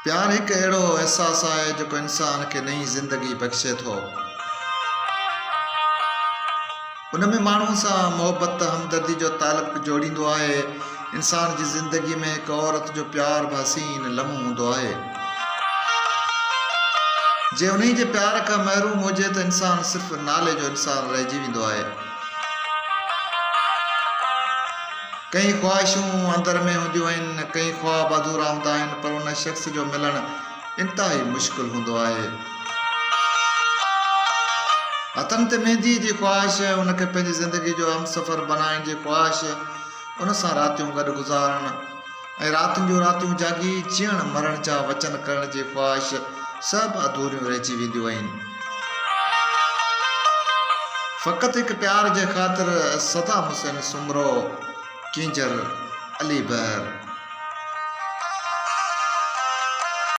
پيار هڪ اهڙو احساس آهي جيڪو انسان کي نئين زندگي بخشي ٿو. ان ۾ ماڻهوء سان محبت، همدردي جو تعلق جوڙيندو آهي. انسان جي زندگيء ۾ هڪ عورت جو پيار به حسين لمحو هوندو آهي. جي انهيء جي پيار کان محروم هجي ته انسان صرف نالي جو انسان رهجي ويندو آهي. ڪئين خواهشون اندر ۾ هونديون آهن، ڪئين خواب اڌورا هوندا آهن پر ان شخص جو ملڻ انتهائي مشڪل هوندو آهي. هٿن تي مينديء جي خواهش، ان کي پنهنجي زندگيء جو همسفر بنائڻ جي خواهش، ان سان راتيون گڏ گذارڻ ۽ راتين جون راتيون جاڳي جيئڻ مرڻ جا وچن ڪرڻ جي خواهش سڀ اڌوريون رهجي وينديون آهن. فقط هڪ پيار جي خاطر صدام حسين سومرو، ڪينجهر، علي بحر.